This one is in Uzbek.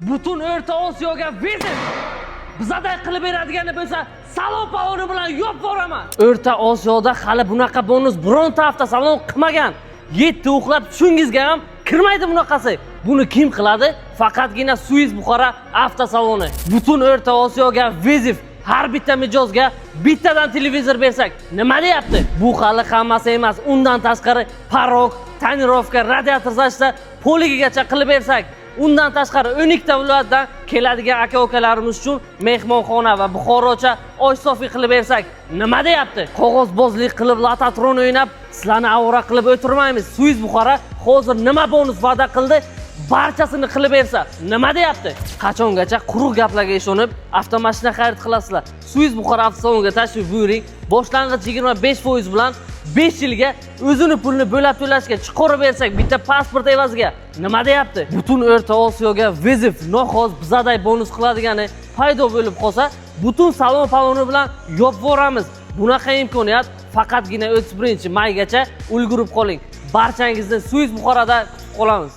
Butun O'rta Osiyoga вызов. Bizaday qilib beradigani bo'lsa, salon paloni bilan yopib boraman. O'rta Osiyoda hali bunaqa bonus bironta avtosalon qilmagan. Yetti uxlab tushingizga ham kirmaydi bunaqasi. Buni kim qiladi? Faqatgina Suiz Buxara avtosaloni. Butun O'rta Osiyoga вызов. Har bitta mijozga bittadan televizor bersak, nima deyapti? Bu hali hammasi emas. Undan tashqari порог, тонировка, radiator защита poligigacha qilib bersak, undan tashqari 12 ta viloyatdan keladigan aka ukalarimiz uchun mehmonxona va Buxorocha osh sofi qilib bersak, nima deyapti? Qog'ozbozlik qilib, lototron o'ynab, sizlarni ovora qilib o'tirmaymiz. Suiz Buxara hozir nima bonus va'da qildi? Barchasini qilib bersa, nima deyapti? Qachongacha quruq gaplarga ishonib, avtomashina xarid qilasizlar? Suiz Buxara avtosaloniga tashrif buyuring. Boshlang'ich 25% bilan 5 yilga o'zini pulini bo'lab to'lashga chiqarib bersak, bitta pasport evaziga, nima deyapti? Butun O'rta Osiyoga вызов. Noxos bizaday bonus qiladigani paydo bo'lib qolsa, butun salon paloni bilan yopib yuboramiz. Bunaqa imkoniyat faqatgina 31 maygacha. Ulgurib qoling. Barchangizni Suiz Buxorada kutib qolamiz.